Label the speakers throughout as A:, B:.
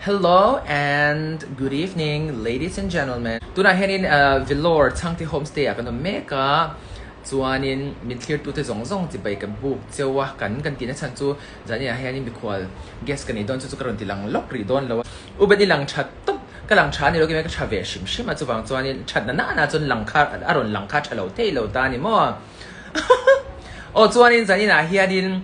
A: Hello and good evening ladies and gentlemen. Tunah hianin Vellore Chhangte Homestay ah kan awm mek a, chuanin min thlirtute zawng zawng chibai kan buk cheu a, kan kan tihna chhan chu zaninah hianin mikhual guest ka nei dawn chu chu ka rawn ti lang lawk rih dawn lo a. U Ben i lang tha tawp, ka lang tha a ni lo kima ka tha ve hrim hrim a, chuvang chuanin thatna nana chuan lang kha a rawn lang kha tha lo thei lo ta a ni maw. Aw chuanin zaninah hianin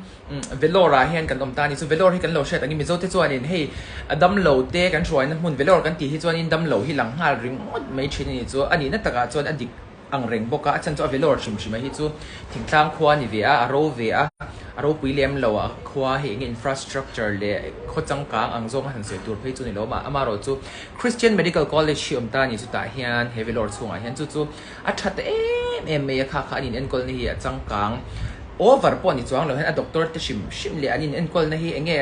A: Vellore ah hian kan awm ta a ni. Chu Vellore hi kan lo hriat angin Mizo te chuanin hei a damlo te kan hruaina hmun Vellore kan tih hi chuanin damlo hi lang nghal ringawt mai thin a ni. Chu a nihna takah chuan a dik ang reng bawk a, a chhan chu a Vellore hrim hrim a hi chu thingtlang khua a ni ve a, a ro ve a, a ropui lem lo a khua hei enge infrastructure leh khaw changkang ang zawng a han sawi tur phei chu ni lo mah. Amaherawh chu Christian Medical College hi awm ta a ni chutah hian he Vellore chhungah hian chu chu A tha ta em em mai a, kha kha an inenkawlna hi a changkang over pawh ni chuang lo hian a doctor te hrim hrim leh an inenkawlna hi enge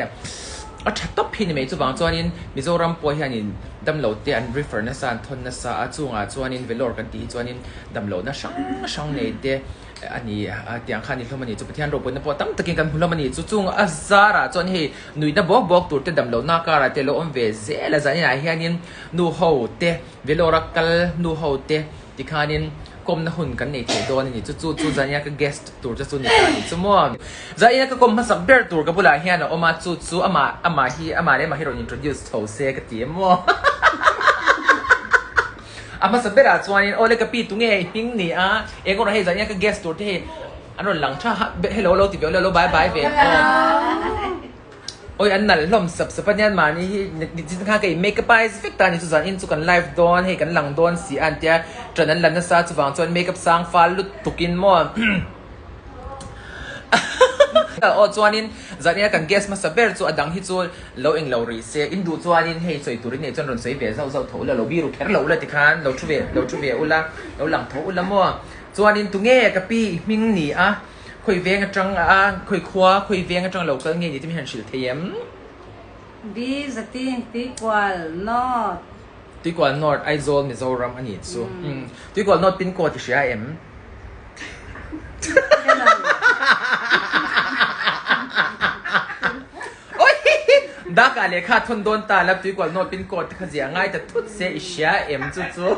A: a tha tawp hi ni mai chuvang chuanin Mizoram pawh hianin damlo te an refer nasa an thawn nasa a chungah chuanin Vellore kan tih hi chuanin damlohna hrang hrang nei te a ni a tiang kha a ni hlawm a ni chu Pathian ropuina pawh tam takin kan hmu hlawm a ni chu chung a zarah chuan hei nuihna bawk bawk tur te damlohna karah te lo awm ve zel a zaninah hianin nu ho te Vellore a kal nu ho te tikhanin kawmna hun kan nei thei dawn a ni. Chu chu chu Zaina ka guest tur che chu ni ta a ni chu maw. Zaina ka kawm hmasak ber tur ka bulah hian a awm a, chu chu amah amah hi amah leh amah hi rawn introduce tho se ka ti em maw. A hmasa berah chuanin aw le ka pi tunge i hming ni a, eng erawh hei Zaina ka guest tur te hei an rawn lang tha hello lo ti ve ula lo bye bye ve aw. Awi an nalh hlawm sap sap a nian mahni hi nichin khan ka in makeup a vek ta a ni chu zan in chu kan live dawn hei kan lang dawn si a an tia ṭan an la nasa chuvang chuan makeup sang fal lutuk in maw aw chuanin zan ina kan guest hmasa ber chu a dang hi chu lo eng lo rih se in duh chuanin hei sawi turin nei chuan rawn sawi ve zauh zauh tho ula lo biru kher lo ula tikhan lo thu ve lo thu ve ula lo lang tho ula maw chuanin tunge ka pi i hming ni a. Khawi veng atang a, khawi khua, khawi veng atang lo kal nge ni te mi han hrilh thei em?
B: Bi Zatin, Tuikual North.
A: Tuikual North, Aizawl, Mizoram a nih chu. Tuikual North pin code i hria em?
B: Hre lo.
A: Dakah lehkha thawn dawn ta la, Tuikual North pin code te kha ziah ngai ta thut se i hria em chu chu?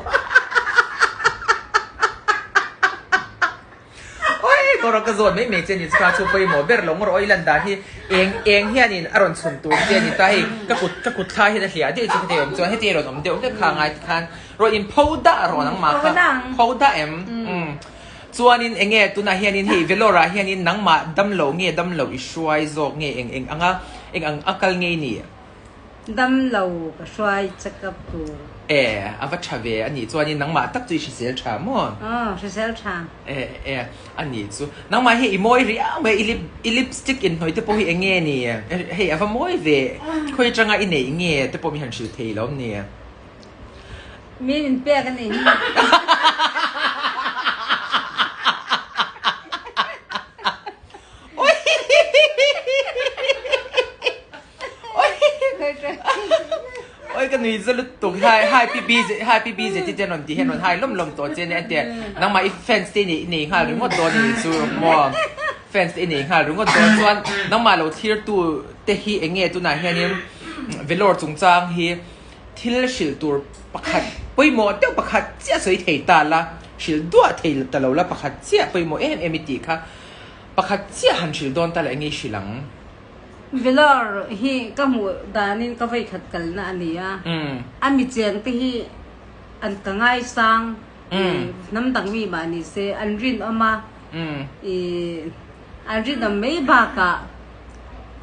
A: Oi kawr ka zawn mai mai che ni chu kha chu pawimawh ber lo ngawr oi lan dan hi eng eng hianin a rawn chhun tur che ni ta hei ka kut ka kut thla hian a hliah daih chu heti awm chuan heti rawn awm deuh hlek kha ngai tikhan rawn in pho dah rawn ang mah kha pho dah em umm chuanin enge tunah hianin hei Vellore ah hianin nangmah damlo nge damlo i hruai zawk nge eng eng anga eng ang a kal ngei ni.
B: Damlo ka hruai check up tur.
A: E, a va tha ve a nih chuanin nangmah tak chu i hrisel tha maw?
B: Aw, hrisel tha.
A: E, e, a nih chu. Nangmah hi i mawi riau mai, i lip, i lipstick inhnawih te pawh hi eng nge ni? Hei a va mawi ve, khawi atanga i neih nge te pawh mi han hrilh thei lo ni?
B: Mi min pek a nih hi.
A: Oi ka nui za lutuk hi hi pi bi hi pi bi zeti te rawn ti hian rawn hai lawm lawm tawh che nia an tia nangmah i fans te i nei nghal ringawt dawn a nih chu maw fans te i nei nghal ringawt dawn chuan nangmah lo thlir tu te hi eng nge tunah hianin Vellore chungchang hi thil hrilh tur pakhat pawimawh deuh pakhat chiah sawi thei ta la hrilh duah thei ta lo la pakhat chiah pawimawh em em i tih kha pakhat chiah han hrilh dawn ta la eng nge i hrilh ang.
B: Vellore hi ka hmuh danin ka vawikhat kalna a ni a, a mi chengte hi an ka ngaisang i hnam dang mi mah ni se an rinawm a, i an rinawm mai bakah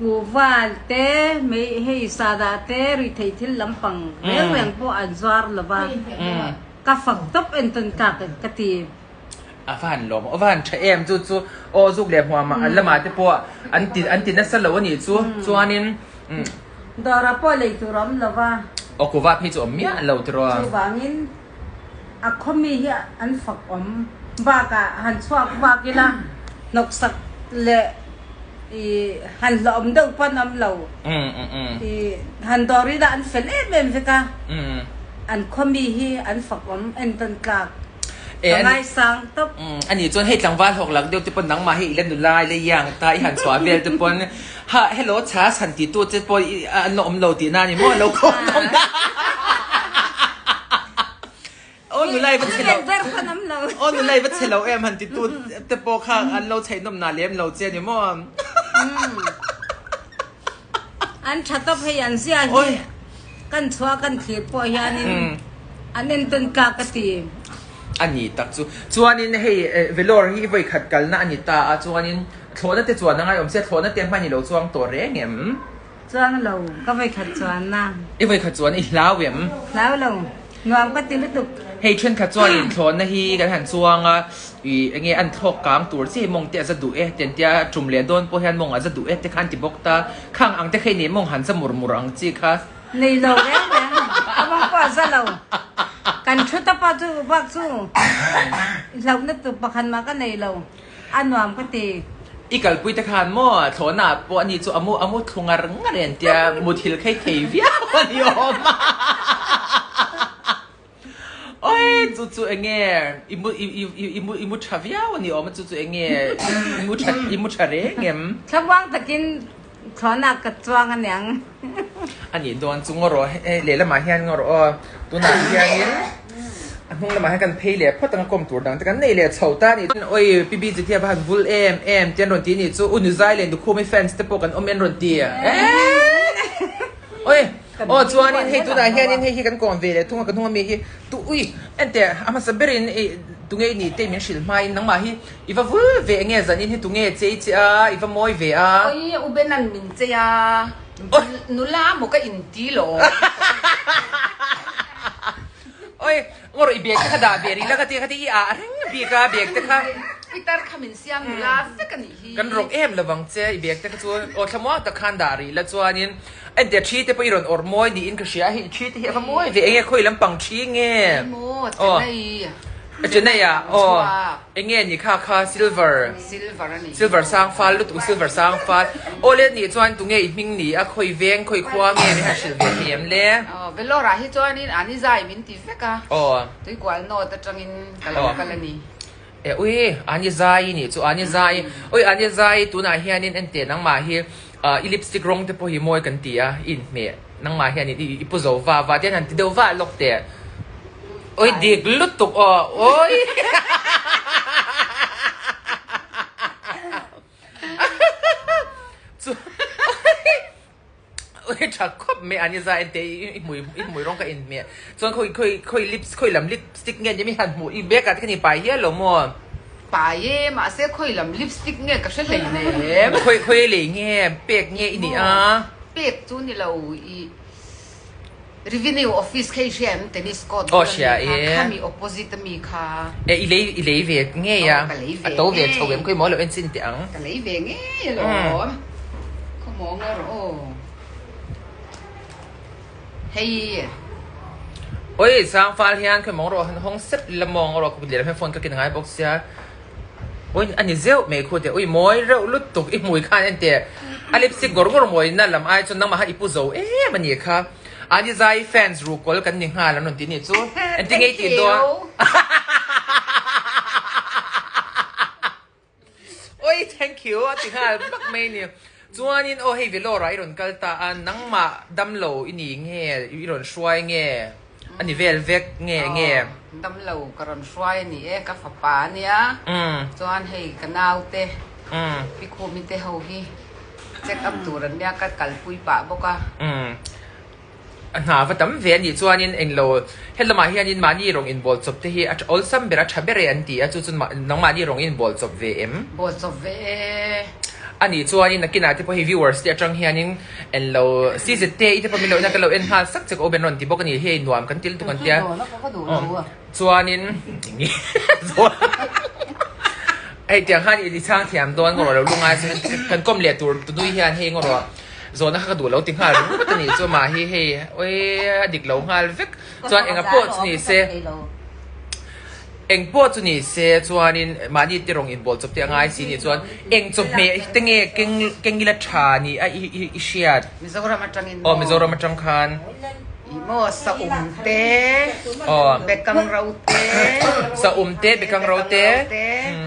B: kuhva te mai hei sahdah te ruihtheih thil lampang reng reng pawh an zuar lo va, ka fak tawp entawn tlak ka ti.
A: A va han lawm a va han tha em chu chu aw zuk leh hmuam ah lamah te pawh an ti an ti nasa lo a nih chu chuanin umm.
B: Dawrah pawh lei tur a awm lo va.
A: Aw kuva phei chu awm miah lo tiraw.
B: Chuvangin a khawmi hi an fak awm bakah han chhuak vak ila hnawksak leh ih han hlawhawm deuh pawn awm lo. Ih han dawr ila an fel em em vek a, an khawmi hi an fak awm entawn tlak. Ka ngaisang tawp.
A: A nih chuan hei tlangval hawk lak deuh te pawn nangmah hi i la nula i la iang ta i han chhuah vel te pawn ha hello chhas han ti tu che pawh an la awm lo tih na ni maw lo kawm nawm na. Aw nula i va chhe lo aw nula i va chhe lo em han ti tu te pawh kha an lo chheih nawm na lem lo che ni maw.
B: An tha tawp hei an zia hi kan chhuah kan thlir pawh hianin an entawn tlak ka ti.
A: A ni tak chu. Chuanin hei Vellore hi vawi khat kalna a ni ta a, chuanin thlawhna te chuan a ngaiawm sia, thlawhna te hman i lo chuang tawh reng em?
B: Chuang lo, ka vawi khat chuanna.
A: I vawi khat chuan i hlau em?
B: Hlau lo. Nuam ka ti lutuk.
A: Hei thenkhat chuan inthlawhna hi kan han chuang a, ih enge an thlawk kang tur chi mawng te a za duh e tiang tia tum leh dawn pawh hian mawng a za duh e te kha an ti bawk ta. Khang ang te kha i nih mawng han za mur mur ang chi kha.
B: Nei lo reng reng, a mawng pawh a za lo. Kan thu ta pawh chu bak chu hlauhna tur pakhat mah ka nei lo, a nuam ka ti.
A: I kalpui te khan maw thlawhna ah pawh ani chu a mu a mu thlu ngar ngar e an tia muthilh khai thei viau a ni awm a. Oi chu chu enge i mu i i i mu i mu tha viau a ni awm a chu chu enge i mu tha i mu tha reng em.
B: Thlamuang takin thlawhna ah ka chuang aniang.
A: A nih dawn chu ngaw rawh hei lehlamah hian ngaw rawh aw tunah hianin a hnung lamah hian kan phei leh phawt ang a kawm tur dang te kan nei leh chho ta a nih chuan oi Pi Bee Jithia va han vul em em te an rawn ti a nih chu U Nuzai leh Nukhumi fans te pawh kan awm e an rawn ti oi aw chuanin hei tunah hianin hei hi kan kawm ve leh thung a ka hnung ami hi tu ui enteh a hmasa berin i tunge i nih te min hrilh hmain nangmah hi I va vul ve enge zanin hi tunge chei che a, i va mawi ve a.
C: Oi u Benan min chei a, nula maw ka inti lo.
A: Oi ngawrh i bag te kha dah ve rih la ka ti a, ka ti i ah reng bik a bag te kha.
C: Pitar kha min siam nula vek a nih hi.
A: Kan rawk em lovang che i bag te kha chu aw thlamuang tak khan dah rih la chuanin enteh thi te pawh i rawn awrh mawi niin ka hria a, hei thi te hi a va mawi ve enge khawi lampang thi nge.
C: Emaw Chennai.
A: Chennai ah aw enge ni kha kha silver
C: silver a ni
A: silver sang fal lutuk silver sang fal aw le nih chuan tunge i hming ni a khawi veng khawi khua nge min han hrilh ve thei em le
C: aw Vellore ah hi chuanin ani zai min ti vek a
A: aw
C: tuikual note atangin ka lo kal a ni
A: e ui ani zai ni chu ani zai ui ani zai tunah hianin enteh nangmah hi i lipstick rawng te pawh hi mawi kan ti a i inhmeh nangmah hianin i pu zo va va te hian han ti deuh vah lawk teh. Oi dik lutuk aw oi. Chu oi tha khawp mai ani za en te i hmui i hmui rawng ka in hmeh chuan khawi khawi khawi lips khawi lam lipstick nge ni mi han hmuh i bag ah te khan i pai hial lo maw.
C: Pai e mahse khawi lam lipstick nge ka hre hlei nem.
A: Khawi khawi lei nge pek nge i nih a.
C: Pek chu ni lo i. Revenue office kha i hria em tennis court
A: Aw
C: bul
A: hria
C: ami kha
A: e.
C: khami opposite ami kha.
A: E i lei i lei ve ngei a.
C: Aw ka lei ve
A: A to ve
C: ngei.
A: chho em khawi maw lo en chin teh ang.
C: Ka lei ve ngei alawm. Khaw maw ngaw rawh aw. Hei.
A: Oi Sangfal hian khawi maw rawh han hawng sep la maw ngaw rawh ka kut lehlam hian phone ka ken ngai bawk sia. Oi a ni zeuh mai khu teh ui mawi reuh lutuk i hmui khan en teh a lipstick ngawr ngawr mawi na lam ai chuan nangmah khan i pu zo em a ni kha ani zai fans ruhkawl kan ni nghal an rawn ti nih chu engtin nge i tih dawn oi thank you a ti nghal vak mai a ni chuanin aw hei Vellore ah i rawn kal ta a nangmah damlo i ni nge i rawn hruai nge. A ni vel vek nge nge?
C: Aw, damlo ka rawn hruai a ni e, ka fapa a nia. Chuan hei ka naute, Pi Khumi te ho hi check up tur an nia, ka kalpui pah bawk a.
A: A hna va tam ve a nih chuanin englo helamah hianin mahni rawng inbawl chawp te hi a awlsam ber a tha ber e an ti a, chu chu nangmahni rawng inbawl chawp ve em?
C: Bawl chawp ve e.
A: A nih chuanin nakinah te pawh hei viewers te atang hianin En lo CZT i te pawh min lo en a ka lo en nghal sak che ka u Ben rawn ti bawk a ni hei nuam kan ti lutuk an tia chuanin hei tiang khan i chhang thiam dawn ngaw rawh lo lungai chu kan kawm leh tur tu nui hian hei ngaw rawh zawhna kha ka duh lo ti nghal ringawt a nih chu mah hi hei oi a dik lo nghal vek chuan enga pawh chu ni se. Eng pawh chu ni se chuanin mahni te rawng inbawl chawp te a ngai si nih chuan eng chawhmeh te nge keng keng ila tha ni a i i hriat?
C: Mizoram atangin
A: Aw
C: maw?
A: Mizoram atang khan.
C: Ih maw saum te, bekang ro te,
A: saum te, bekang ro te,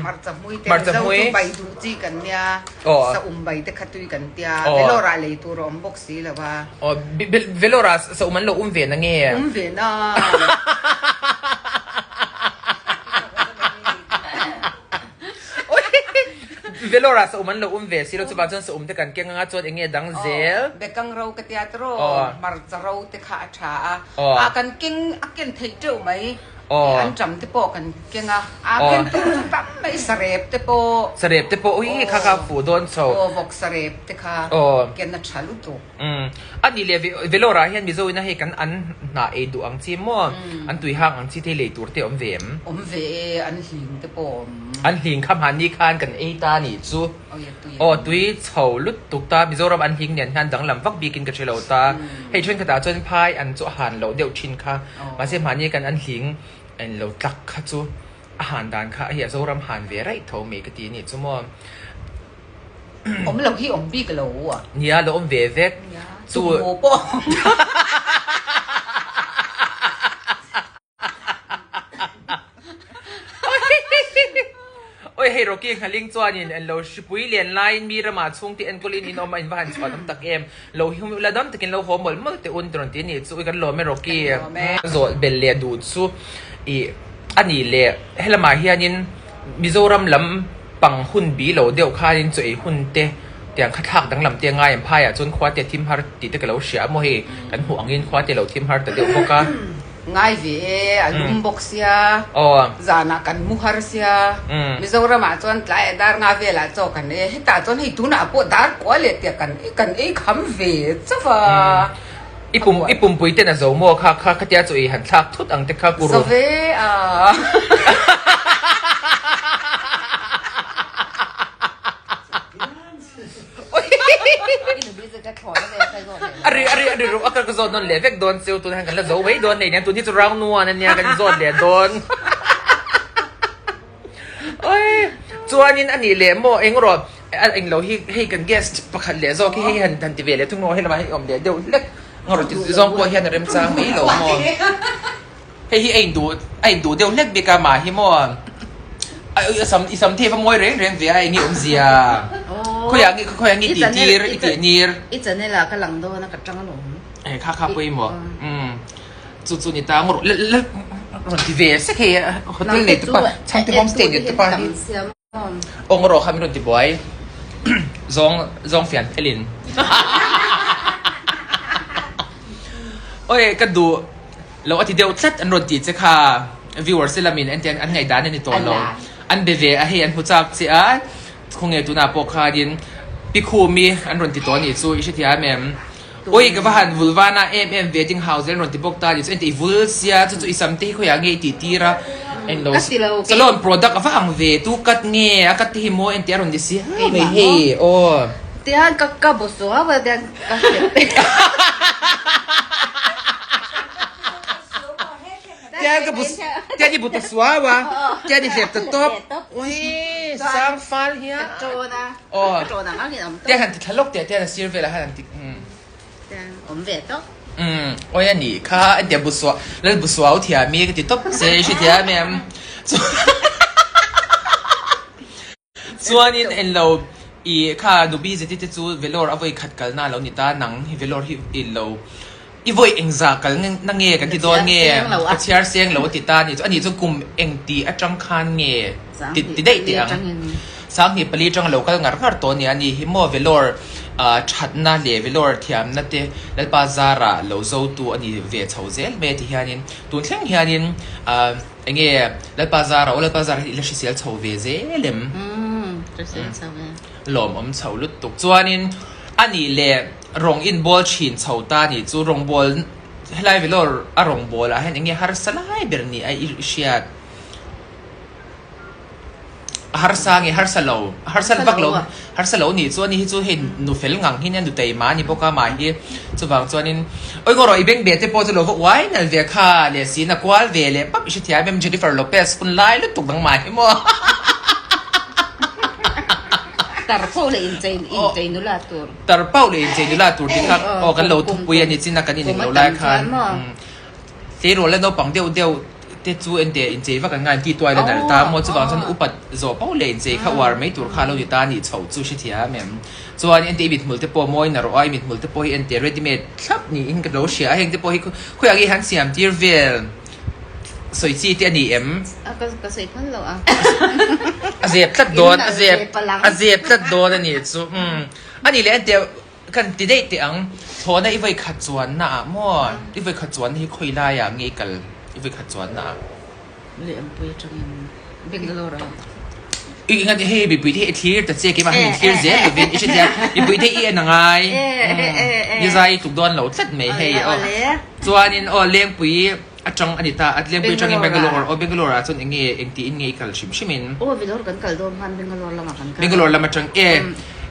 C: hmarcha hmui te, Mizo chu bai duh chi kan nia, saum bai te kha tui kan tia, Vellore ah lei tur a awm bawk si lo a.
A: Vellore ah saum an lo um ve na nge?
C: Um ve na.
A: Velora sa um an lo um ve si lo chuvang chuan sa um te kan keng anga chuan enge dang zel.
C: Bekang ro ka tia tawh hmarcha ro te kha a tha a a kan keng a ken theih teuh mai an tam te pawh kan keng a a ken tur chu tam mai sarep te pawh
A: sarep te pawh ui kha kha fuh dawn chho
C: aw vawk sarep te kha ken a tha lutuk.
A: Umm a nih leh Velora hian Mizo ina hei kan an hnah ei duh ang chi maw an tui hang ang chi te lei tur te awm ve em?
C: Awm ve e, an hling te pawh awm.
A: An hling kha mahni khan kan ei ta nih chu. Aw tui chho lut tuk ta Mizoram an hling nen hian danglam vak bikin ka hre lo ta. Hei thenkhatah chuan phai an chu a han loh deuh thin kha mahse mahni kan an hling en lo tlak kha chu a han dan kha hei a Zoram han ve raih tho mai ka ti nih chu maw.
C: Awm lo hi awm bik lo a.
A: Nia lo awm ve vek.
C: Chu Tumbu pawh.
A: Oi hei Rocky Nghaling chuanin an lo hripui lian laiin mi ramah chhungte enkawlin in awm a in va han chhuah dam tak em. Lo hi hum ula dam takin lo haw mawlh mawlh teh un rawn ti a nih chu ui kan lawm e Rocky. Zawh bel leh duh chu ih a nih leh helamah hianin Mizoram lam Pang hun bi lo deuh khanin chaw ei hun te tiang kha thlak danglam te a ngai em phaiah chuan khua te a thim har tih te ka lo hria a maw hei kan hmuh angin khua te a lo thim har ta deuh bawk a.
C: Ngai ve e, a lum bawk sia, zanah kan mu har sia, Mizoramah chuan tlai dar nga velah chaw kan ei a, hetah chuan hei tunah pawh dar kua leh tiah kan kan ei kham ve chauh a.
A: I pum i pumpui ten a zo maw kha kha khatia chaw ei han thlak thut ang te kha kuru.
C: Zo ve a.
A: A ri a ri a ri ru a ka zawt nawn leh vek dawn cheu tun hian kan la zo mai dawn nei nia tun hi chu round one ania kan zawt leh dawn. Oi chuanin a nih leh maw eng rawh a eng lo hi hei kan guest pakhat leh zawk hi hei han han ti ve leh thung maw hei lamah hei awm leh deuh hlek ngaw ti zawng pawh hian a remchang mai lo maw hei hi a induh a induh deuh hlek bik a mah hi maw a sam i sam thei va mawi reng reng ve a eng nge awmzia khawiah nge khawiah nge i tih tir i tih nir
B: i channel ah ka lang dawn a ka tang alawm
A: eh kha kha pawimawh umm. Chu chu ni ta ngawr rawn ti ve sek hei hotel nei te pa chhangte homestay nei te pa hi aw ngawr kha min rawn ti buai zawng zawng fian phelin oi ka duh lo a ti deuh tlat an rawn ti che kha viewers te lamin an an ngaihdan a ni tawh lo an be ve a hei an hmu chak che a khawnge tunah pawh khanin pi khumi an rawn ti tawh a nih chu i hrethiam em. Ui ka va han vul vana em em ve ding hau zel rawn ti bawk ta ni chu engti i vul sia chu chu i sam te hi khawiah nge i tih tir a englo salon product a va ang ve tu cut nge a cut te hi maw engti a rawn ni si hau mai hei aw.
B: Tiang ka ka bu suau a tiang ka hlep e.
A: Tiang ka bu tiang i bu ta suau a tiang i hlep ta tawp ui sang fal hian.
B: Ka tawn a.
A: Aw.
B: Ka tawn ang ang in awm tawp.
A: Tiang han ti thla lawk teh tiang a sir velah hian han ti umm.
B: Tiang awm ve tawp.
A: Umm awi a nih kha a tia bu suah lal bu suau thiam i ka ti tawp che i hrethiam em chuanin englo i kha nubi zeti te chu Vellore a vawi khat kalna a lo ni ta nang hi Vellore hi ilo i vawi engzah kal na nge kan ti dawn nge ka chhiar seng lo a ti ta a nih chu a nih chu kum eng tih atang khan nge ti ti daih teh ang 24 atang a lo kal ngar ngar tawh a ni a ni hi maw Vellore ah thatna leh Vellore thiamna te Lalpa zara lo zo tu a ni ve chho zel mai a ti hianin tun thleng hianin ah eng nge Lalpa zara aw Lalpa zara hi i la hrisel chho ve zel em lawmawm chho lutuk chuanin a nih leh Rawng in bawl thin chho ta nih chu rawngbawl helai Vellore a rawngbawl ah hian eng nge harsa lai ber ni a i hriat? A harsa nge harsa lo? A harsa vak lo harsa lo nih chu ani hi chu hei nu fel ngang hi nia nu teima a ni bawk a mah hi chuvang chuanin awi ngaw rawh i beng beh te pawh chu lo va uai nal ve kha leh si na kual ve leh pap i hrethiam em Jennifer Lopez hun lai lutuk dang mah hi maw.
C: Tar pauh leh inchei inchei nula tur.
A: Tar pauh leh inchei nula tur tih kha aw kan lo thupui a ni chin a kan ineng lo lai khan tleirawl la naupang deuh deuh te chu ente inchei vak an ngai an tih tuai la nalh ta maw chuvang chuan upat zawh pauh leh inchei kha uar mai tur kha a lo ni ta a nih chhoh chu hrethiam em. Chuan ente i mithmul te pawh mawi na rawh a i mithmul te pawh hi ente ready made thlap niin ka lo hria a heng te pawh hi khawiah nge han siam tir vel sawi chi te a ni em?
C: A ka ka sawi phal lo a.
A: A zep tlat dawn a zep a zep tlat dawn a nih chu umm a nih leh ente kan ti daih teh ang thlawhna i vawi khat chuanna ah maw i vawi khat chuanna hi khawi laiah nge i kal i vawi khat chuanna ah.
C: Lehpui atangin Bangalore ah.
A: I ingat hei mipui te hi i thlir ta che keimah hian min thlir zel lovin i hrethiam mipui te hi i en a ngai ni zai i tluk dawn lo tlat mai hei aw chuanin aw Lengpui atang a ni ta a Lengpui atangin Bangalore aw Bangalore ah chuan eng nge engtiin nge i kal hrim hrim in
C: Aw Vellore kan kal dawn khan Bangalore lamah kan kal
A: Bangalore lam atang e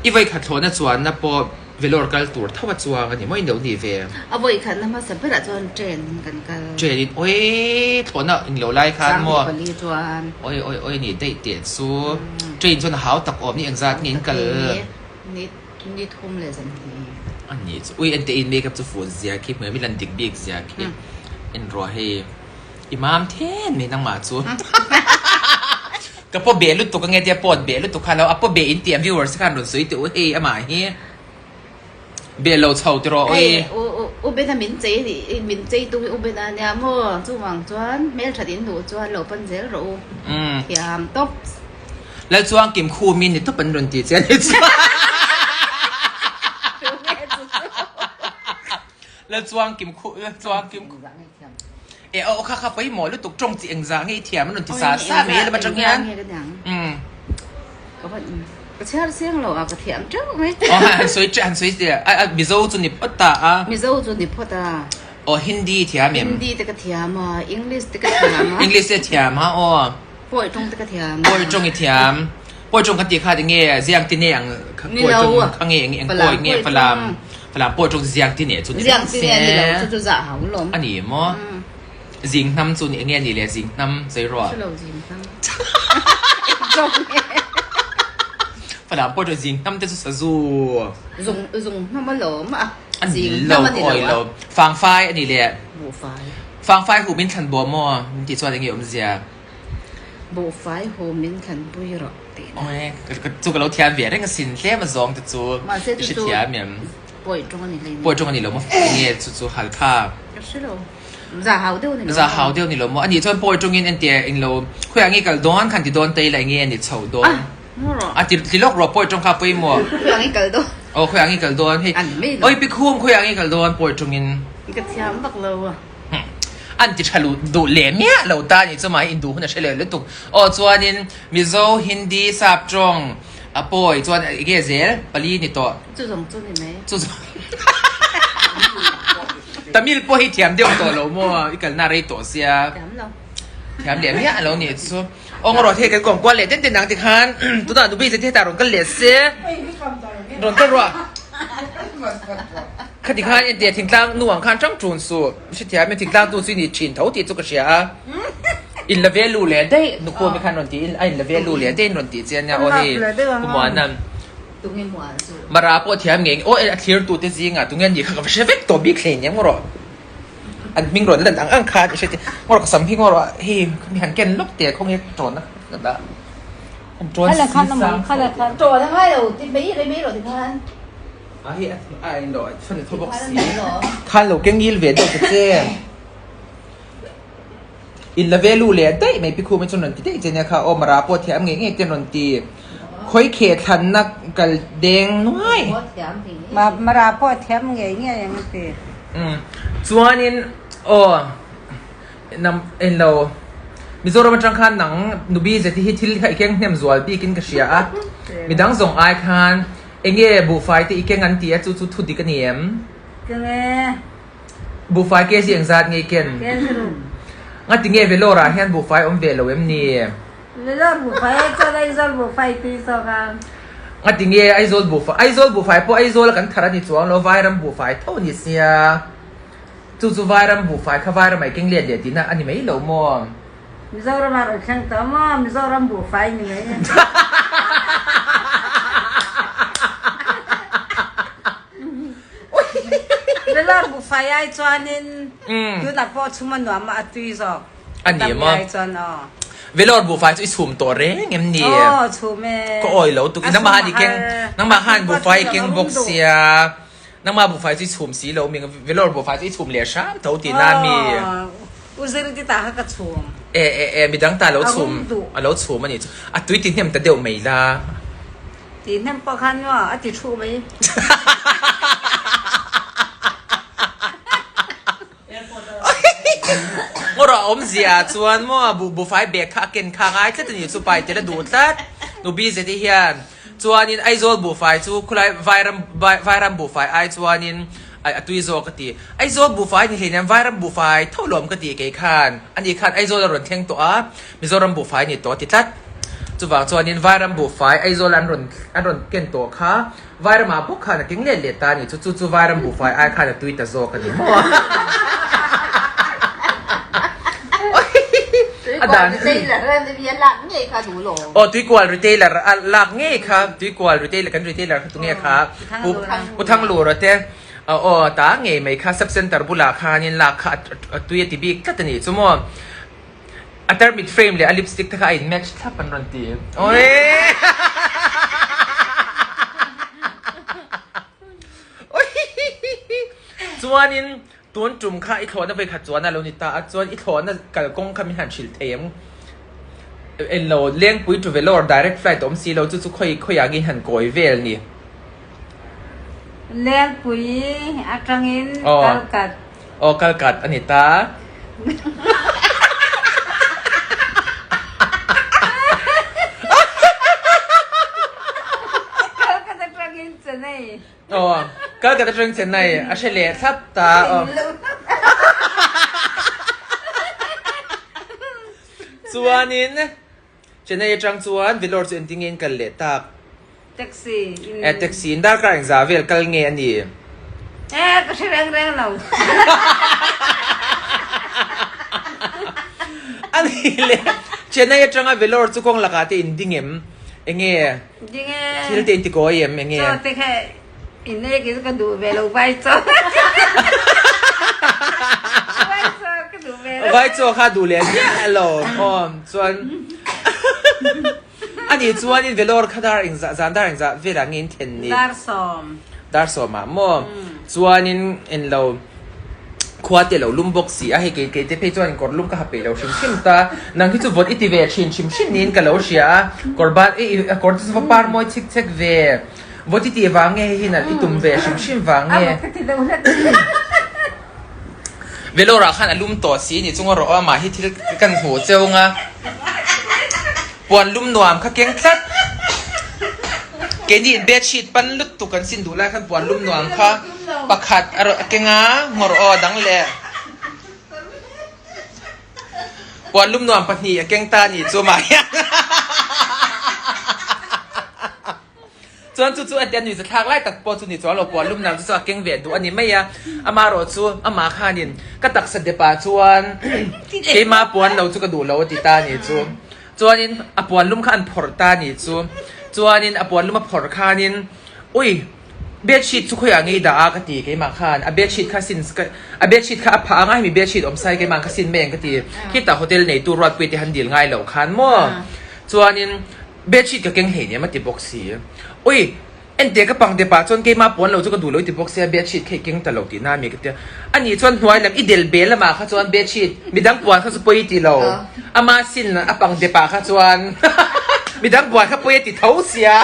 A: i vawikhat thlawhna chuanna pawh Vellore kal tur tho a chuang a ni maw in lo ni ve.
C: A vawi khatna hmasa berah chuan train in kan kal.
A: Train in oi thlawhna eng lo lai khan maw.
C: 24 chuan.
A: Oi oi oi ni daih teh chu. Train chuan a hau tak awm ni engzat nge in kal.
C: Ni ni thum leh zan hnih.
A: A ni chu ui ente in makeup chu fuh zia khi hmel mi lan dik bik zia khi en rawh hei. I mam then mai nangmah chu. Ka paw beh lutuk ange tia pawt beh lutuk kha lo a paw beh in tih ang viewers te khan rawn sawi teh u hei amah hi beh lo chho ti rawh
C: oi. U Bena min chei min chei tu hi U Bena ania maw chuvang chuan hmelthat in duh chuan lo pan zel rawh u thiam tawp.
A: Lal chuang kim khum in ni tawp an rawn ti che ani chu. Lal chuang kim khu lal chuang kim khu e aw kha kha pawimawh lutuk tawng chi engzah nge i thiam an rawn ti sa sa mai lam atang hian umm
C: ka chhiar seng lo a ka thiam teuh mai
A: aw han sawi teuh han sawi teh a mizo chu ni phawt ta a
C: mizo chu ni phawt a
A: aw hindi thiam em
C: hindi te ka thiam a english te ka thiam
A: a english te thiam a aw
C: pawi tawng te ka thiam a
A: pawi tawng i thiam pawi tawng kan tih kha tinge ziang ti ne ang pawi tawng kha nge eng pawi nge falam Falam pawh chu ziang ti neh chu ni
C: Ziang ti neh a ni lo chu chu zah hau lawm.
A: A ni maw? Zing hnam chu ni enge a ni le zing hnam zei ruah?
C: Hre lo zing hnam. Engzawng nge?
A: Falam pawh chu zing hnam te chu sazu.
C: Zung zung hnam a lawm a.
A: A ni lo
C: a ni
A: awi lo. Fangfai a ni le.
C: Buhfai.
A: Fangfai hu min thlan bawh maw? Min tih chuan enge awmzia?
C: Buhfai hu min thlan pui rawh.
A: Aw chu ka lo thiam ve reng asin tlem a zawng te chu
C: Mahse
A: i
C: chu chu
A: hrethiam em?
C: Pawi tawng a ni hlei
A: Pawi tawng a ni lo maw? Enge chu chu hal kha?
C: Ka hre lo. Za hau deuh a ni lo
A: Za hau deuh a ni lo maw? Anih chuan pawi tawngin entia eng lo khawiah nge kal dawn khan ti dawn ta ila enge a ni chho dawn?
C: Ah maw rawh.
A: A ti ti lawk rawh pawi tawng kha pawimawh.
C: Khawiah nge kal dawn?
A: Aw khawiah nge kal dawn hei
C: An mai lo.
A: Oi Pikhum khawiah nge kal dawn pawi tawngin?
C: Ka thiam vak lo a.
A: An ti tha duh leh miah lo ta nih chu mah hi induh hun a hre leh lutuk. Aw chuanin Mizo, Hindi, Sap tawng a pawi chuan enge zel pali ni tawh.
C: Chu zawng chu ni mai.
A: Chu zawng Tamil pawh hi thiam deuh tawh lo maw i kalna rei tawh sia.
C: Thiam lo.
A: Thiam leh miah lo nih chu. Aw ngaw rawh thei kan kawm kual leh den den ang tikhan tunah nubi zet hi hetah rawn kal leh se. Rawn kal rawh. Khati khan entia thingtlang nu ang khan tang tun suh. Hrethiam in thingtlang tu chu i ni thin tho tih chu ka hria a. In la ve lu leh daih nukhu ami khan rawn ti in a in la ve lu leh daih in rawn tih che ania aw hei Pu Muana. Mara pawh thiam ngei aw a thlir tu te zingah tunge an nih kha ka va hre vek tawh bik hlei nia ngaw rawh. An hming rawn lan ang ang khan i hre tih ngaw rawh ka sam hi ngaw rawh hei mi han ken lawk teh khawnge tawn a ka dah. An tawn si sang
C: chho. Tawn a ngai lo ti mai mai rawh ti khan.
A: A hi a in lo fan tho bawk si. Khan lo keng ngil ve deuh ta che. In la ve lu leh daih mai pikhu mai chuan rawn ti daih che nia kha aw mara pawh thiam ngei ngei ten rawn ti. Khawi khe thlanna kal deng nuai.
B: Mara pawh thiam ngei ngei ang ti.
A: Umm chuanin aw nam en lo Mizoram atang khan nang nubi zeti hi thil kha i keng hnem zual bikin ka hria a. Midang zawng ai khan Enge buhfai te i keng an ti a chu chu thu dik a ni em?
B: Keng e.
A: Buhfai ke si engzat nge i ken?
B: Ken ruk.
A: Ngati nge Vellore ah hian buhfai awm ve lo em ni?
B: Vellore buhfai e chuan Aizawl buhfai tui zawk a.
A: Ngati nge Aizawl buhfai Aizawl buhfai pawh Aizawl a kan thar a ni chuang lo Vairam buhfai tho a ni sia. Chu chu Vairam buhfai kha Vairam ah i keng let leh tihna a ni mai lo maw?
B: Mizoram ah rawn thleng tawh maw? Mizoram buhfai ni mai. Vellore buhfai ai chuanin tunah pawh chhum a nuam a, a tui zawk.
A: A ni maw?
B: Tam ai chuan aw.
A: Vellore buhfai chu i chhum tawh reng em ni?
B: Aw chhum e.
A: Ka awi lo tuk i nangmah han i keng nangmah khan buhfai i keng bawk sia nangmah buhfai chu i chhum si lo mi Vellore buhfai chu i chhum leh hram tho tihna mi?
B: Aw u zirti tah kha ka chhum.
A: E e e midang ta lo chhum a lo chhum a nih chu a tui ti hnem ta deuh mai la.
B: Ti hnem pawh khan maw a ti thuh mai.
A: Ngawrh a awmzia chuan maw buh buhfai bag kha a ken kha ngai tlat a ni chu pai tel a duh tlat nu BZT hian chuanin Aizawl buhfai chu khulai Vairam Vairam buhfai ai chuanin a tui zawk ka ti Aizawl buhfai ni hleinem Vairam buhfai tho lawm ka ti kei khan ani khan Aizawl a rawn thleng tawh a Mizoram buhfai ni tawh a ti tlat chuvang chuanin Vairam buhfai Aizawl an rawn an rawn ken tawh kha Vairamah bawk khan a keng let leh ta a ni chu, chu chu Vairam buhfai ai khan a tui ta zawk a ni maw? A dan
D: Tuikual retailer a ni a lak ngei kha duh lo.
A: Aw tuikual retailer a lak ngei kha, tuikual retailer kan retailer kha tunge kha Pu Pu Thanglura te aw ta ngei mai kha sub center bulah khanin lak kha a tui a ti bik tlat a nih chu maw? A tarmit frame leh a lipstick te kha a in match thlap an rawn ti. Awii! Chuanin tun tum kha i thlawhna vawikhat chuan a lo ni ta a, chuan i thlawhna kalkawng kha min han hrilh thei em? Englo Lengpui to Vellore direct flight awm si lo chu chu khawi khawiah nge han kawi vel ni?
B: Lengpui atangin kalkat.
A: Aw kalkat a ni ta.
B: Kalkat atangin Chennai.
A: Aw kalkat atangin Chennai a hre leh thlap ta. Aw. Chuanin Chennai atang chuan Vellore chu engtin nge in kal leh tak?
B: Taxi in.
A: Eh taxi in darkar engzah vel kal nge a ni?
B: Eh ka hre reng reng lo.
A: A ni le Chennai atanga Vellore chu kawng lakah te in ding em? Enge?
B: Ding e.
A: Thil te in ti kawi em? Enge?
B: Chaw te kha in ek in ka duh ve lo vai chaw. Vai chaw ka duh ve lo.
A: Vai chaw kha duh leh miah lo. Aw chuan Ani chuanin Vellore kha dar engzah zan dar engzah velah nge in then ni?
B: Darsawm.
A: Darsawm ah maw? Chuanin englo khua te lo lum bawk si a, hei kei kei te phei chuan kawr lum ka ha peih lo hrim hrim ta. Nang hi chu vawt i ti ve thin hrim hrim niin ka lo hria a, kawr ban i i kawr te chu va par mawi chik chek ve. Vawt i tih vang nge hei hi nalh i tum ve hrim hrim vang nge?
B: A vawt ka ti deuh hlek.
A: Vellore ah khan a lum tawh si ni chunga rawh amah hi thil kan hmuh cheu nga puan lum nuam kha keng tlat keini in bed sheet pan lutuk kan sin duh lai khan puan lum nuam kha pakhat a rawh a keng a ngawrh aw dang leh puan lum nuam pahnih a keng ta ni chu amah hian. Chuan chu chu a ti a nuihza thlak lai tak pawh chu ni chuan lo puah lum nang chu chu a keng ve duh a ni mai a, amah erawh chu amah khanin ka taksa depah chuan keimah puan lo chu ka duh lo a ti ta a ni chu. Chuanin a puan lum kha an phawrh ta a ni chu. Chuanin a puan lum a phawrh khanin ui bedsheet chu khawiah nge i dah a ka ti keimah khan a bedsheet kha sin a bedsheet kha a phah anga hemi bedsheet awm sai keimah kha sin mai ang ka ti khitah hotel neitu Ruatpuii te han dil ngai loh khan maw chuanin Bedsheet ka keng hleinem a ti bawk si. Ui! Enteh ka pang dep ah chuan keimah puan lo chu ka duh lo i ti bawk sia bedsheet kha i keng ta lo tih na mi ka tia. Anih chuan hnuai lam i del bel lamah kha chuan bedsheet midang puan kha chu pawi i ti lo. Ama sin a pang dep ah kha chuan midang puan kha pawi a ti tho sia.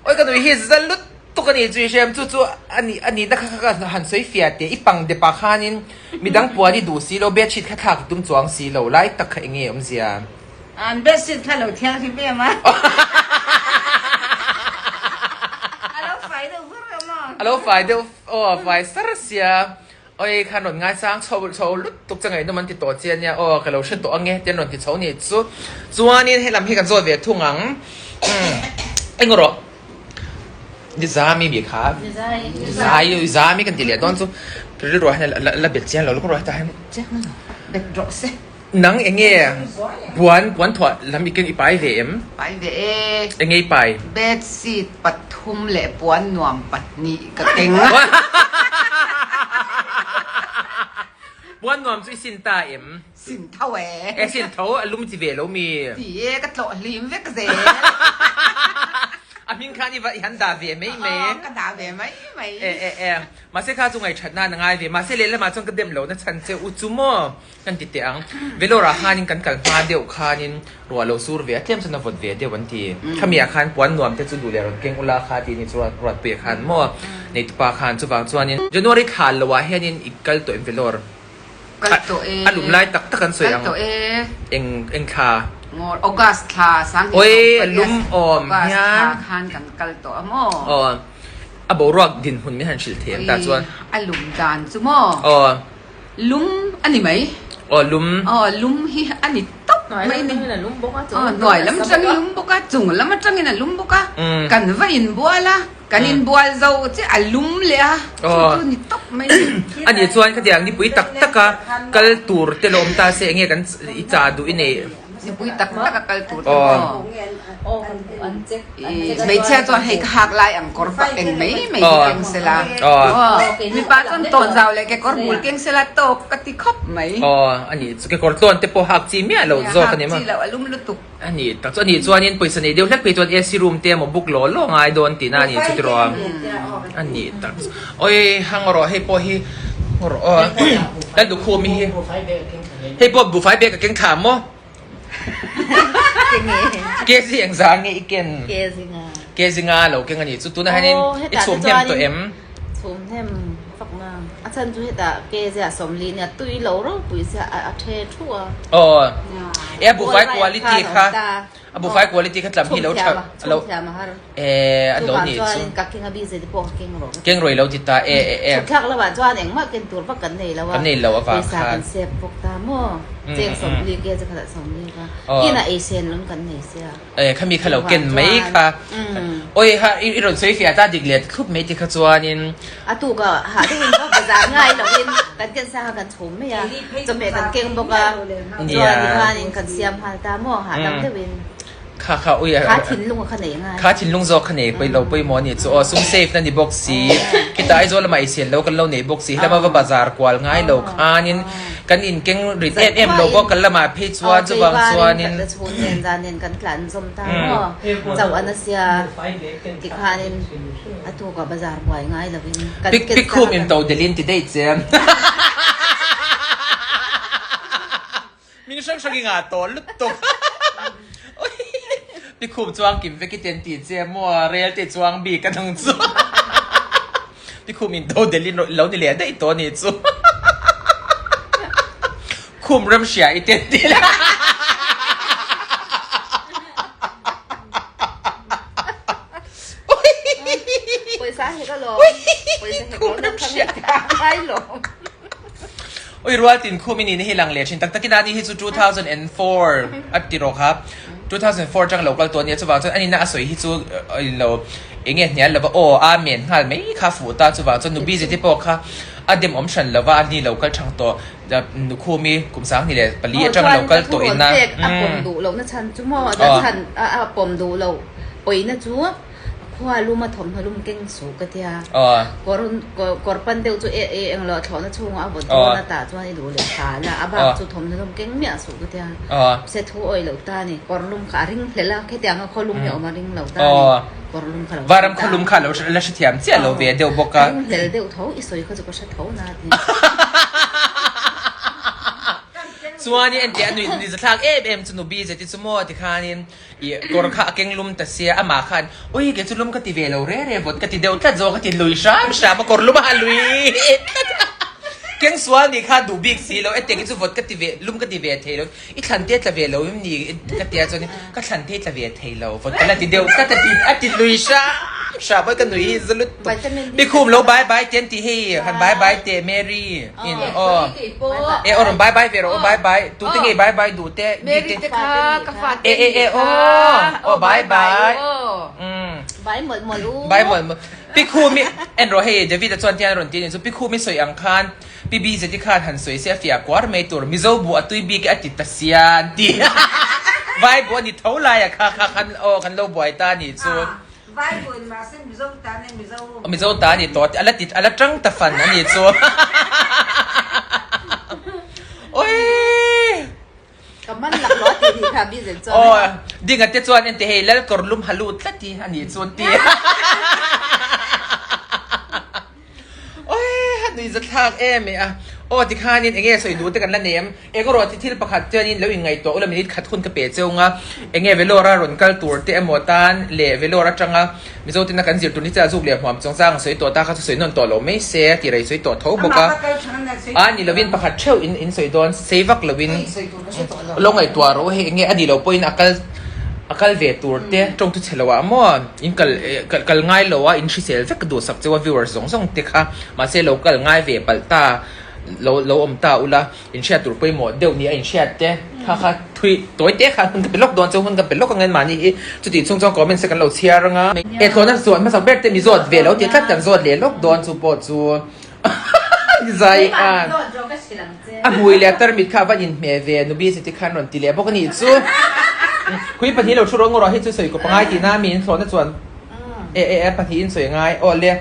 A: Ui ka nui hi za lut. Tuk a nih chu i hriam chu chu a nih a nihna kha kha ka han sawi fiah teh i pang dep ah khanin midang puan i duh si lo bedsheet kha thlak i tum chuang si lo lai tak kha enge awmzia.
B: An bedsheet kha lo thianghlim em a. A lo fai deuh vur em aw.
A: A lo fai deuh aw fai sar sia oi khan rawn ngaisang chho chho lutuk che ngaihnawm an ti tawh che ania aw ka lo hre tawh ange te an rawn ti chho nih chu chuanin helam hi kan zawt ve thung ang umm eng rawh. Nizami mi kha Nizai Zami kan ti leh dawn chu rilru ah hian la bet chiang lo lutuk rawh hetah hian
D: Chiang lo bet rawh se.
A: Nang enge puan puan thuah lam i keng i pai ve em?
C: Pai ve e.
A: Enge i pai?
C: Bedsheet pathum leh puan nuam pahnih ka keng a.
A: Puan nuam chu i sin ta em?
C: Sin tho e.
A: E sin tho, a lum chi ve lo mi?
C: Ti e, ka tlawh hlim vek zel.
A: A hming khan i va i han dah ve mai mai.
C: Aw, ka dah ve mai mai.
A: E e e, mahse kha chu ngaihṭhat nan a ngai ve. Mahse lehlamah chuan ka dem lo na chhan che u chu maw? Kan ti teh ang. Vellore ah khanin kan kal hma deuh khanin ruah lo sur ve a, tlem chuan a vawt ve deuh an ti. Khami ah khan puan nuam te chu duh leh rawn keng ula kha ti ni chuan Ruatpui ah khan maw neitupa khan chuvang chuanin January thla lo ah hianin i kal tawh em Vellore?
C: Kal tawh e.
A: A lum lai tak tak an sawi
C: Kal
A: ang.
C: tawh e.
A: Eng eng thla?
C: Ngawr August thla sang hi
A: Oi
C: sawm
A: a lum awm
C: August
A: hian.
C: thla khan kan kal tawh a maw?
A: Aw a boruak dinhmun min han hrilh thei ang ta chuan.
C: Oi a lum dan chu maw?
A: Aw.
C: Lum a ni mai.
A: Aw lum.
C: Aw lum hi a ni tawp mai ni.
D: Hnuai lam atangin a lum bawk a.
C: Aw hnuai lam atangin lum bawk a, chung lam atangin a lum bawk a. Kan va inbual a, kan inbual zo chiah a lum leh a, chu chu ni tawp mai ni.
A: A nih chuan khatiang nipui tak taka kal tur te la awm ta se enge kan i chah duh i neih?
C: Nipui tak taka kal tur te maw? Hmeichhia chuan hei ka hak lai ang kawr fak eng mai mai hi keng sela. Mipa chuan tawnzau leh kekawr bul keng sela tawk ka ti khawp mai.
A: Aw a nih chu kekawr tlawn te pawh hak chi miah lo zawk a ni maw?
C: Hak chi loh a lum lutuk.
A: A nih tak chu a nih chuanin pawisa nei deuh hlek phei chuan AC room te emaw book law law ngai dawn tihna a nih chu tiraw a? A nih tak chu. Awi hang rawh hei pawh hi rawh aw Laldukhumi hi hei pawh buhfai bag a keng thla maw? Ke zi eng zar nge i ken?
D: Ke zinga.
A: Ke zinga lo keng a nih chu. Tunah hianin i chhum hnem tawh em?
D: Chhum hnem fak na. A chhan chu hetah ke zia sawmli nia tui lo ropui sia a the thu a.
A: Aw. E a buhfai quality kha a buhfai quality kha tlam hi lo tha
D: lo chhum thiam a har.
A: E a lo nih chu.
D: Chuvang chuanin ka keng a busy te pawh ka keng rawh.
A: Keng rawih lo ti ta e e e.
D: Chhuk thlak lamah chuan engmah ken tur vak kan nei lo a.
A: Kan nei lo avang khan.
D: Pawisa kan sep bawk ta maw. Cheng 40 ke chu khatah 40 ka. Inah ei sen lawm kan nei sia.
A: E khami kha lo ken mai kha. Oi ha i rawn sawi fiah ta dik leh thlup mai ti kha chuanin.
D: A tuk a hah deuhin ka bazar ngai loin kan ken sa kha kan chhum mai a. Chawhmeh kan keng bawk a. Chuan tikhanin kan siam nghal ta maw hahdam deuhin.
A: Kha kha ui a
D: Kha thinlung a kha nei ngai.
A: Kha thinlung zawk kha nei pawih lo pawimawh a ni chu aw sum save na ni bawk si khitah Aizawl lamah ei sian lo kan lo nei bawk si helama va bazar kual ngai lo khanin kan in keng rit em em lo bawk kan lamah phei chuan chuvang chuanin
D: Kan chhun nen zan nen kan tlan zawm ta maw chauh a na sia tikhanin a tukah bazar buai ngai lovin kan
A: Pik pik khum in to delin ti daih che. Min hrang hrang i ngah tawh lutuk. Pi khum chuang kim vek i ten tih che maw rel te chuang bik a nang chu. Pi khum in do del in lo ni leh daih tawh a nih chu. Khum rem hria i ten tih leh.
D: Pawisa hek alawm. Pawisa hek lo na thang ngai lawm.
A: Ui rual tin khum i nihna hi lang leh thin tak takin a ni hi chu 2004 a ti rawh kha 2004 atang lo kal tawh a nia chuvang chuan a nihna a sawi hi chu lo eng nge hnial lova aw amen nghal mai kha fuh ta chuvang chuan nu busy te pawh kha a dem awm hran lova a ni lo kal thang tawh nu khumi kum sang ni leh pali atang lo kal tawh ina
D: a pawm duh loh na chhan chu maw a chhan a pawm duh loh pawina chu Khua lum a thawmhnaw lum keng suh ka tia. Kawr kawr pan deuh chu e e englo a thlawhna chhungah a vawt dawn a tah chuan i duh leh thla la a bak chu thawmhnaw lum keng miah suh ka tia. Se thu awih loh ta a ni. Kawr lum kha a ring hlelh a khetiang a khaw lum hi a awm a ring lo ta a ni. Kawr lum kha lo
A: Varam khaw lum kha lo la hrethiam chiah lo ve deuh bawk a.
D: A ring hlel deuh tho i sawi kha chu ka hre tho na a ti.
A: Chuanin entia a nuih ni zathlak em em chu nubi zeti chu maw tikhanin Ih, kawr kha a keng lum ta sia, amah khan, Ui, kei chu lum ka ti ve lo re re vawt ka ti deuh tlat zawk a ti lui hram hram a, kawr lum a ha lui tlat a. Keng sual nih kha duh bik si lo, e teng hi chu vawt ka ti ve, lum ka ti ve thei lo, i thlan te tla ve lo im ni ka tia chuan ka thlan te tla ve thei lo, vawt ka la ti deuh tlat a ti a ti lui hram hram a, ka nui hi za lutuk. Pi khum lo bye bye te an ti hei, han bye bye teh Mary in aw. E aw rawn bye bye ve rawh aw bye bye tu te ngei bye bye duh te
C: Mary te kha ka fa te
A: e e e aw aw bye bye
D: Bye mawlh mawlh u
A: bye mawlh mawlh. Pi Khumi, en rawh hei David-a chuan tian a rawn ti a ni chu, Pi Khumi sawi ang khan Pi BZi khan han sawi se a fiah kuar mai tur, Mizo buh a tui bik e a ti ta sia an ti. Vai buh a ni tho lai a kha kha khan aw kan lo buai ta a nih chu.
B: Vai buh in mahse Mizo ta a ni Mizo.
A: Mizo ta a ni tawh a la ti a la tang ta fan a nih chu. Awii.
D: Ka man lak lo a tih nih kha BZ chuan.
A: Aw Dinga te chuan ente hei lal kawr lum ha lut tlat hi a nih chu an ti. Awii a nui za thlak em e a. Aw tikhanin enge sawi duh te kan la nei em? Eng erawh chi thil pakhat chuanin lo inngaihtuah ula minute khat hun ka pe cheu nga. Enge Vellore a rawn kal tur te emaw tan leh Vellore atanga Mizo tena kan zir tur ni chiah zuk leh hmuam chung chang sawi tawh ta kha chu sawi nawn tawh lo mai se a ti rei sawi tawh tho bawk a. A ni lovin pakhat theuh in in sawi dawn sei vak lovin lo ngaihtuah rawh u hei enge a ni lo pawhin a kal a kal ve tur te tawng chu chhe lo ah maw in kal kal ngai lo a in hrisel vek duhsak cheu a viewers zawng zawng te kha mahse lo kal ngai ve palh ta lo lo awm ta ula. Inhriat tur pawimawh deuh ni a inhriat te kha kha thui tawi te kha hun ka pe lawk dawn chu hun ka pe lawk ang engmahni hi chuti chhung chuan comments te kan lo chhiar ang a. E thlawhna zawt hmasak ber te mi zawt ve lo tih tlat kan zawt leh lawk dawn chu pawh chu zai a a hmui leh a tarmit kha a van inhmeh ve nubi siti khan rawn ti leh bawk a nih chu khui pahnih lo thu rawh ngawrh ah hei chu sawi kawp a ngai tihna mi in thlawhna chuan e e e pahnihin sawi a ngai aw le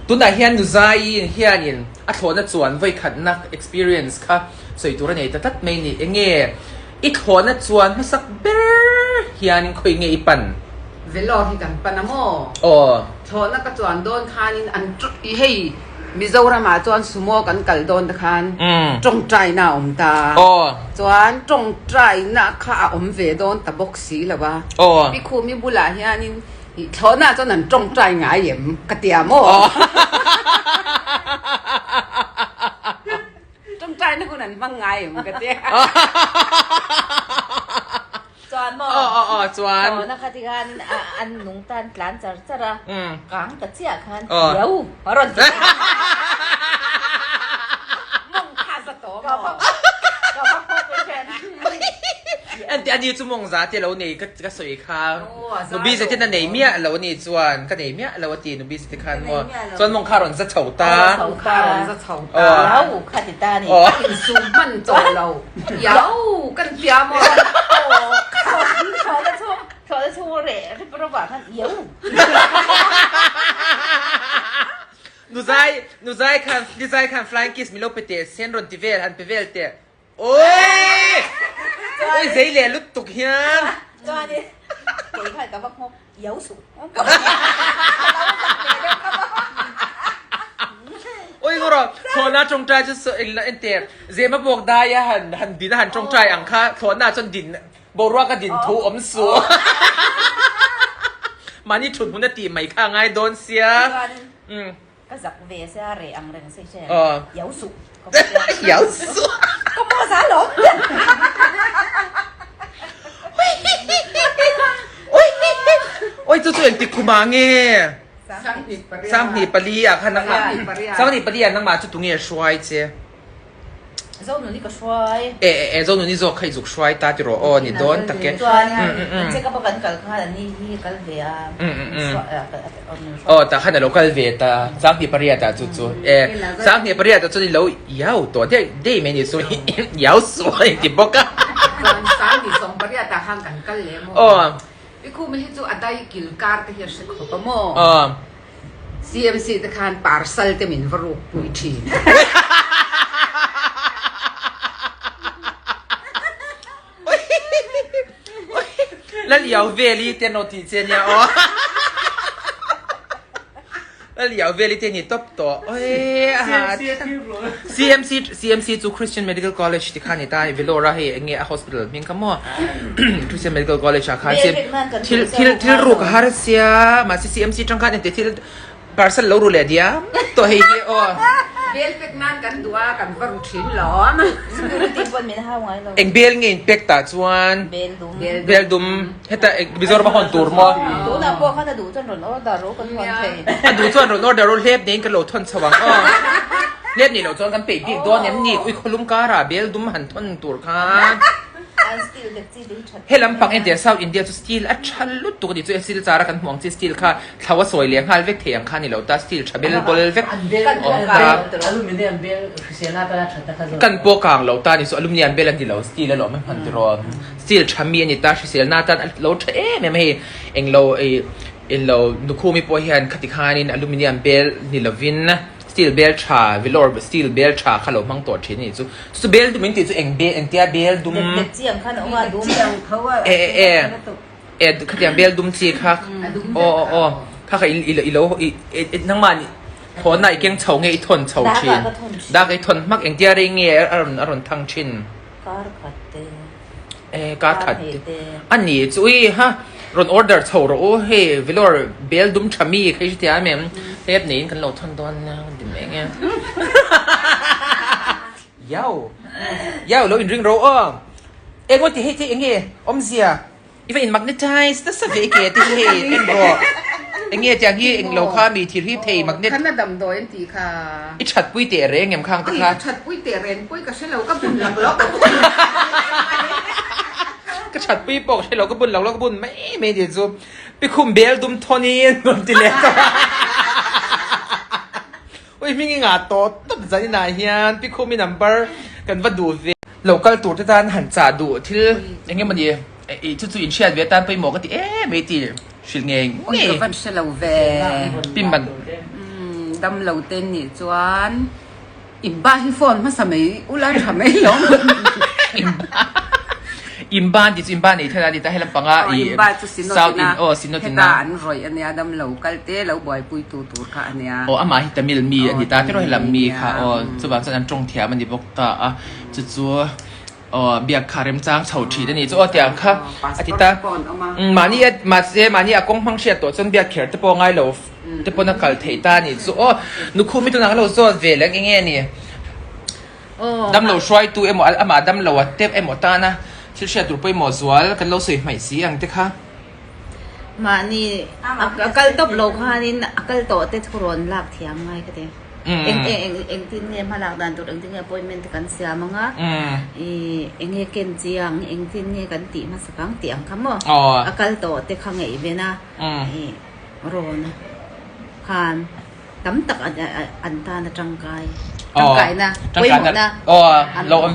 A: tunah hian nu zaiin hianin A thlawhna chuan vawikhatna experience kha sawi tur a nei ta tlat mai ni. Enge i thlawhna chuan hmasak ber hianin khawi nge i pan?
C: Vellore hi kan pan a maw?
A: Aw.
C: Thlawhna ka chuan dawn khanin an i hei Mizoramah chuan sumo kan kal dawn te khan tawngtaina a awm ta.
A: Aw.
C: Chuan tawngtaina kha a awm ve dawn ta bawk si lo a.
A: Aw.
C: Pi Khumi bulah hianin I thlawhna chuan an tawngtai ngai em? Ka ti a maw? Tawngtaina hun an hmang ngai em? Ka ti a.
D: Chuan maw?
A: Aw aw aw chuan.
D: Thlawhna kha ti khan an nung tan tlan char char a, kang ta chiah khan diau a rawn ti.
C: Mawng kha za tawh maw?
D: Ka va phawk ve hian.
A: Anti ani chu mawng za te lo nei ka ka sawi kha nubi zetin a nei miah lo ani chuan ka nei miah lo a ti nubi zeti khan maw chuan mawng kha rawn za chho ta
C: mawng kha rawn za chho ta
D: iau kha ti ta ni
C: ka insum hman tawh lo iau kan tia maw
D: thlawhna chhung thlawhna chhung reh rip rawp ah khan iau
A: nuzai nuzai khan nizai khan flying kiss min lo pe teh sen rawn ti vel han pe vel teh Oi! Oi zei leh lutuk hian.
D: Chuan i kei khan ka va nghawk iau suh.
A: Oi ngawr aw, thlawhna tawngtai chu saw eng en teh zema bawk dai a han han din a han tawngtai ang kha thlawhna chuan din boruak a din thu awm suh. Mahni thut hmun a tih mai kha a ngai dawn sia.
D: Ka zak ve sia reh ang reng se che. Iau suh.
A: Iau suh.
D: Ka maw za lo.
A: Oi chu chu engtik kum ah nge? Sanghnih pali ah khan nangmah Sanghnih pali ah nangmah chu tunge hruai che?
D: Zonuni ka hruai.
A: E e e Zonuni zawk kha i zuk hruai ta tiraw aw ni dawn tak e.
D: Chuan check up a kan kal khan ani hi kal ve a.
A: Aw tah khan a lo kal ve ta Sanghnih pariat ah chu chu e Sanghnih pariat ah chuan i lo iau tawh daih daih mai ni chu iau suh a inti bawk a.
C: Chuan Sanghnih sawm pariat ah khan kan kal leh maw?
A: Aw.
C: I khum hi chu a dai kil kar te hi a hre khawp a maw?
A: Aw.
C: CMC te khan parcel te min va ruk pui thin.
A: Lal iau vel i te no tih che nia aw. Lal iau vel i te ni tawp tawh. CMC CMC chu Christian Medical College ti khan ni ta Vellore a hei enge a hospital hming kha maw Christian Medical College ah khan thil thil thil ruk a har sia mahse CMC tang khan engti thil parcel lo ru leh diam tawh hei hi aw.
C: Bel pek nan kan duh a kan va ru thin lawm.
D: Security pawn min hau ngai lo.
A: Eng bel nge in pek tah chuan?
D: Bel dum.
A: Bel dum heta Mizoram a hawn tur maw?
D: Tunah pawh khan a duh chuan rawn order rawh kan hawn thei.
A: A duh chuan rawn order rawh hlep neiin kan lo thawn chho ang aw. Hlep nei loh chuan kan peih bik dawn em ni? Ui khawlum karah bel dum han thawn tur khan. He lampang entir South India chu steel a tha lutuk a ni chu steel chara kan hmuh ang chi steel kha thlo a sawi leh nghal vek thei ang kha a ni lo ta steel tha bel bawl vek awm ta kan pawh kang lo ta ni chu aluminium bel a ni lo steel a lawm a hman tiraw steel tha mi a ni ta hriselna atan a lo tha em em a hei englo ih englo nukhumi pawh hian khati khanin aluminium bel ni lovin Steel bel tha, Vellore steel bel tha kha lo hmang tawh thin a nih chu. Chu chu bel dum in tih chu eng bel, engtia bel dum.
D: Dek dek chi ang khan a awm a, dum.
A: E e e, e khatiang bel dum chi kha, aw aw aw, kha kha i i lo i i nangmah nih thawnna i keng chho nge i thawn chho thin. Dak i thawn hmak engtia rei nge a rawn a rawn thang thin.
D: Kar khat te.
A: E kar khat te. A ni chu i ha rawn order chho rawh u hei Vellore bel dum tha mi kha i hretia em em hlep neiin kan lo thawn dawn nia kan ti mai nge. Yau yau lo inring ro aw. Eng aw ti hei te eng nge awmzia I va in magnetize nasa ve ke te hi hei en rawh. Eng nge tiang hi eng lo kha mi thil hi thei magnet.
C: Khan a damdawi an tih kha.
A: I that pui teh reng em khang te kha.
C: Ka that pui teh reng pui ka hre lo ka bun lak lo ka bun.
A: Ka that pui pawh ka hre lo ka bun lak lo ka bun mai mai tih chu pikhum bel dum thawn in rawn ti leh tawh a. Ui hming i ngah tawh tawp zan inah hian pikhum i number kan va duh ve. Lo kal tur te tan han chah duh thil eng emaw ni i chu chu in hriat ve atan pawimawh ka ti em ei ti hrilh ngei
C: ngei. Ui ka van hre lo ve.
A: Pin man.
C: Umm dam lo te nih chuan Imba hi phone hmasa mai ula tha mai lo.
A: Imba Imba an ti chu Imba nei thei a ni ta helam panga i
C: Imba chu Synod
A: South
C: ina
A: in aw Synod ina
C: heta an rawih ania dam lo kal te lo buaipui tu tur kha ania.
A: Aw amah hi Tamil mi a ni ta tiraw helam mi kha aw chuvang chuan an tawng thiam a ni bawk ta a. Chu chu aw biak kha remchang chho thin a ni chu aw tiang kha a ti ta. Mahni a mahse mahni a kawng hmang hriat tawh chuan biak kher te pawh ngai lo te pawn a kal theih ta a ni chu aw nukhum hi tunah ka lo zawt ve leh eng nge ni damlo hruaitu emaw amah damlo a tep emaw tana thil hriat tur pawimawh zual kan lo sawi hmaih si ang te kha.
D: Mahni a kal tawp lo khanin a kal tawh te thu rawn lak thiam ngai ka ti. Eng eng engtin nge hma lak dan tur engtin nge appointment te kan siam ang a, ih eng nge ken chiang engtin nge kan tih hmasak ang tih ang kha maw a kal tawh te kha ngaih ven a ih rawn khan tam tak an tan a tangkai tangkaina pawimawhna an.